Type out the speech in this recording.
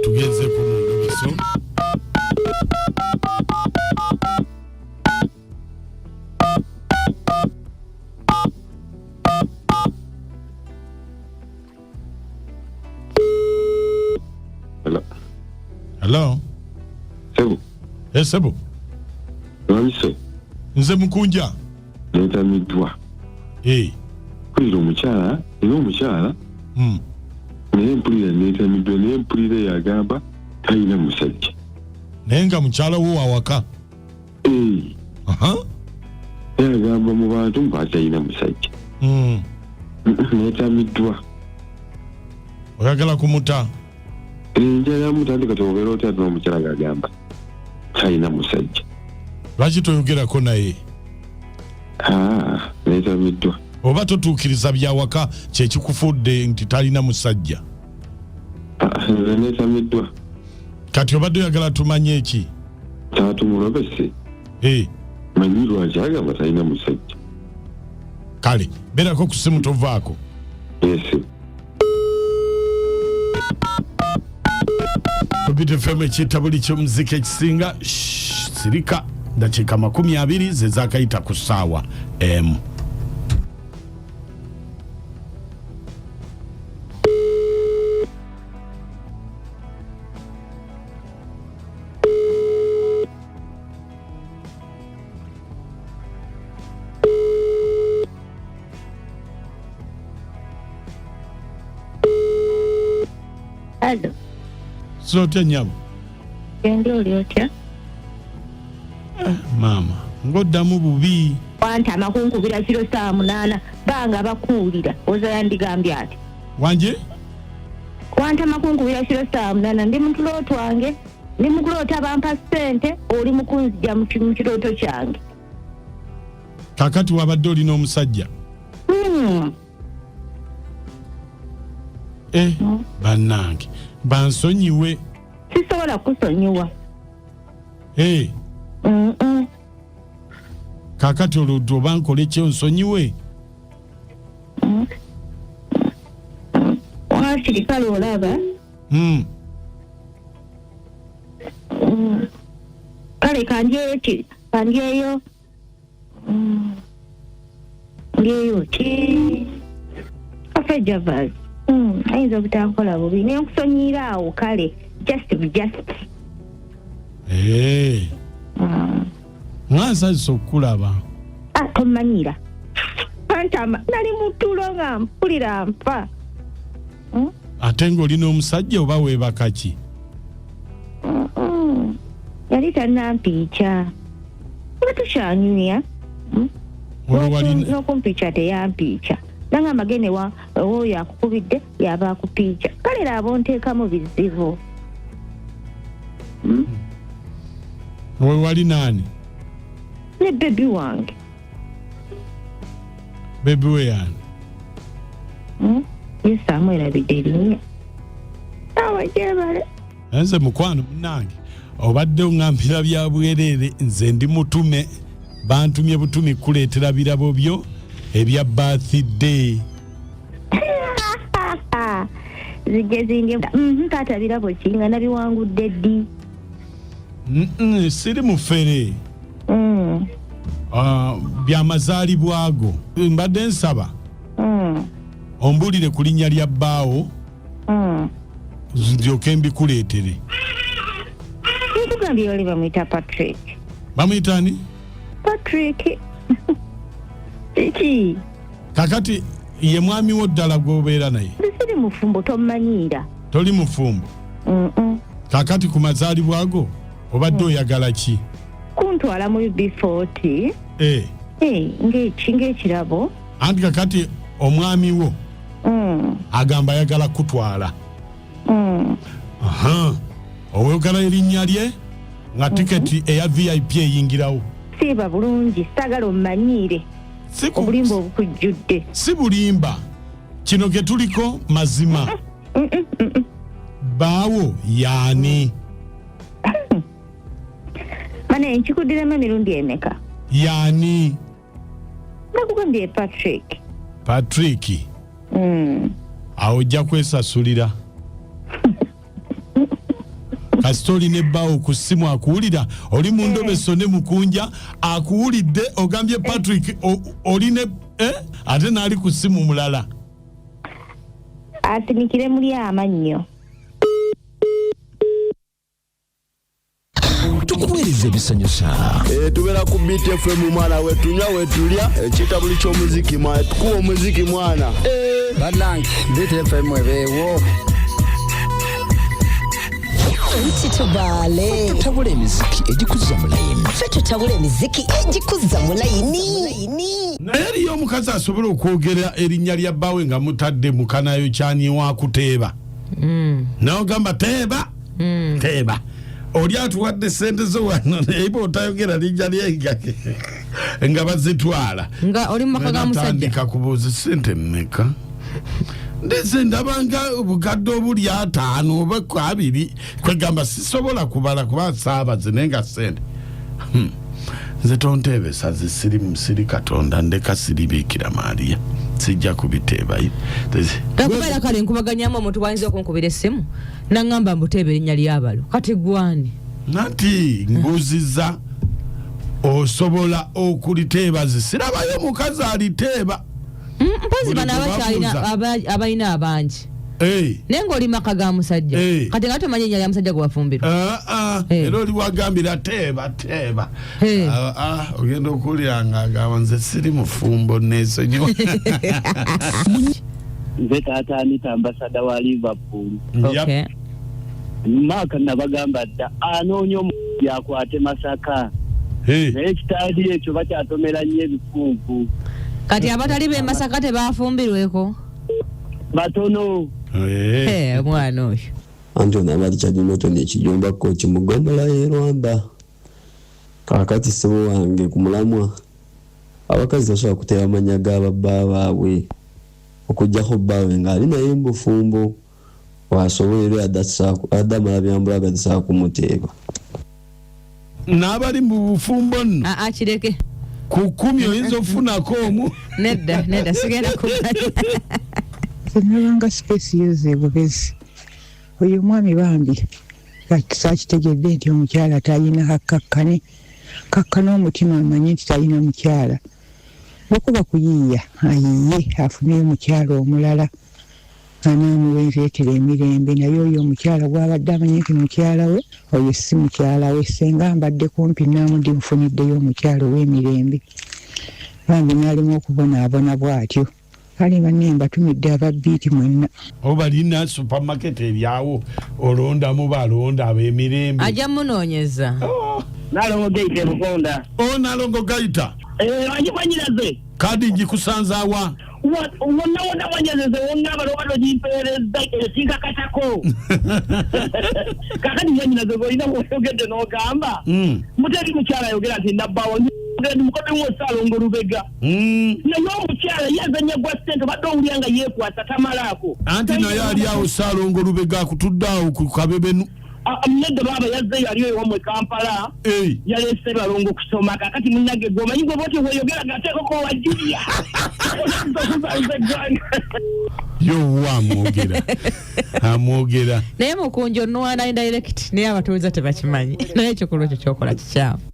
Tugenzeeko mu ndobeso. Hello. Hello. Sebo. Eh, sebo. Lwamiso. Nze mukunja. Netamiddwa. Eh. Mpulira omukyala, era omukyala. Naye mpulira netamiddwa, naye mpulira yagamba talina musajja. Naye nga mukyala wo awaka. Eh. Aha. Naye agamba mu bantu mbu atalina musajja. Netamiddwa. Oyagala kumuta? Njagala mutandika tobeera otya ate n'omukyala ng'agamba talina musajja. Lwaki toyogerako naye? Ah, netamiddwa. Oba totuukiriza byawaka kyekikufudde nti talina musajja? Ah, nze netamiddwa. Kati obadde oyagala tumanye eki? Taatumulobese. Eh. Manyi lwaki agamba talina musajja. Kale beerako ku simu tovaako. Yes. Bit FM ekitabuli ky'omuziki ekisinga. Shh, sirika dakiika 20 ze zaakayita ku ssaawa emu. Alo. Sotya nyabo. Genda oli otya? Maama, ng'oddamu bubi. Wantama kunkubira kiro saa 8 banga bakuwulira. Oza yandigambye ati. Wanje? Wantama kunkubira kiro saa 8 ndi mu tulo twange. Ndi mu kuloota bampa ssente oli mu kunzija mu kirooto kyange. Kaakati wabadde olina omusajja? Bannange, bansonyiwe. Sisobola kusonyiwa. Kaakati olwo oba nkole ki onsonyiwe? Waakiri kale olaba. Kale kandyeyo ki? Kandyeyo. Ndyeyo ki? Kafe Javas. Ayinza obutankola bubi. Naye nkusonyiira awo kale. Just be just. Nga nsanyuse okukulaba. Ah, tommanyira. Pantama, nali mu tulo nga mpulira nfa. Ate ng'olina omusajja oba weebaka ki? Yali tannampiica. Nga tukyanyumya. Olwo walina N'okumpiica teyampiica. Nangamba gende oyo akukubidde yaba akupiica. Kale era abo nteekamu bizibu. We wali naani? Ne bebi wange. Bebi we yaani? Ye saamwerabidde erinnya. Awa gyebale. Nze mukwano munnange obadde oŋŋambira bya bwereere, nze ndi mutume, bantumye butumi kuleetera birabo byo ebya birthday. Zijje zindye. Taata birabo ki nga nabiwangudde ddi? Siri mufere. Byamazaalibwago. Mbadde nsaba. Ombuulire ku linnya lya bbaawo. Ndyoke mbikuleetere. Nkugambye oli bamuyita Patrick. Bamuyita ani? Patrick. Kiki? Kakati ye mwami wo ddala gw'obeera naye? Siri mufumbo, tommanyiira. Toli mufumbo? Kakati ku mazaalibwa go obadde oyagala ki? Kuntwala mu UB40. Ng'ekirabo. Anti kakati omwami wo agamba ayagala kutwala. Aha. Oyogala erinnya lye nga tiketi eya VIP eyingirawo. Siiba bulungi, saagala ommanyiire. Obulimba obukujjudde. Si bulimba. Kino ke tuliko mazima. Baawo yaani? Mane nkikuddiramu emirundi emeka? Yaani? Nakugambye Patrick. Patrick. Awo ojja kwesasulira. Kasita olina ebbaawo ku ssimu akuwulira, oli mu ndobeso ne Mukunja akuwulidde, ogambye Patrick oli ne ate n'ali ku ssimu mulala. Asinikire muli amannyo. Tukuweereza ebisanyusa. Tubeera ku BTFM mwana, wetunywa wetulya ekitabuli ky'omuziki mwana, tukuwa omuziki mwana. Bannange, BTFM ebeewo. Nti tubaale. Tutabula emiziki egikuzza mu layini. Ffe tutabula emiziki egikuzza mu layini. Naye eriyo omukazi asobola okwogera erinnya lya bbaawe nga mutadde mukanayo kyaniwakuteeba, nogamba teeba teeba, oli atuwadde sente zo wano, naye bwotayogera linnya lyenga nga bazitwala. Nga oli mu maka ga musajja. Natandika kubuuza, sente mmeka? Ndeze ndabanga obukadde obuli 50 oba ku 20, kwegamba sisobola kubala kuba saabaze, naye nga sente. Nze tonteebesa, nze siri siri Katonda, ndeka siribiikira Maariya, sijja kubiteebayo. Takubeera kale nkubaganyamu omuntu bwayinza okunkubira essimu naŋŋamba mbuteeba erinnya lyabalo, kati gwani? Nati mbuuziza, osobola okuliteeba? Ze sirabayo omukazi aliteeba. Mpozi Buli bano gwe abakyalina babuuza. Abalina abangi. Naye ng'oli maka ga musajja, kati nga tomanyi erinnya lya musajja gwe wafumbirwa. Ah, ah, era oli wagambira teeba teeba. Ah, ah, ogenda okuwulira nga agamba, nze siri mufumbo, neesonyiwa. Nze taata Anita, ambassador wa Liverpool. Yep. Maaka nabagamba dda, anoonya omu akwate Masaka, naye ekitaali ekyo bakyatomera nnyo ebifunvu. Kati abatali b'e Masaka tebafumbirweko? Batono. Omwana oyo. Anti ono aba Richard Norton ekijumba koki mu ggombolola y'e Rwanda. Kaakati ssebo wange, ku mulamwa, abakazi tasobola kuteeba mannya ga babba baabwe okuggyako bbaawe ng'ali naye mu bufumbo wasobola, era adde amala byambulaga tasobola kumuteeba. N'abali mu bufumbo nno. Aa, kireke. Ku 10 oyinza okufunako omu. Nedda, nedda, sigenda kumanya. Nabanga space yoze bubezi, oyo omwami bambi sakitegedde nti omukyala talina kakkakkane kakkana omutima, amanye nti talina mukyala. Bwekuba kuyiiya, ayiye afuneyo omukyala omulala anaamuwenzeetera emirembe. Naye oyo omukyala gwabadde amanyi nti mukyala we, oyo si mukyala we. Senga mbadde kumpi naamu nfuniddeyo omukyala ow'emirembe, bambi n'alimu okubonaabona bw'atyo. Kale banne, mbatumidde ababbiiti mwenna. Oba lina supermarket eryawo, olondamu balonda ab'emirembe. Ajja munoonyeza. Nalongo Gaita Bukonda. O Nalongo Gaita. Wangi mwanyinaze. Kadi ngikusanzaawa? Wonna wonna mwanyinaze, wonna abaloba togimpeereza, ekyo kinkakatako. Kakati mwanyinaze, olina bwoyogedde n'ogamba muteri mukyala ayogera nti nabbawo ndi mukodemu Osaalongo Lubega, naye omukyala ye azanya gwa ssente, obadde owulira nga yeekwasa tamalaako. Anti naye ali awo Saalongo Lubega akutudde awo ku kabebenu. Nedda baaba, yazze yali ewammwe Kampala, yaleese balongo kusoma. Kakati munnange, gwe omanyi gwe bwotyo bweyogera gateekoko wa Julia okuzaluza eggwanga. Yo wuwo amwogera amwogera. Naye Mukunja onwana indirect, naye abatuuza tebakimanyi, naye ekikolwa ekyo kyokola kikyamu.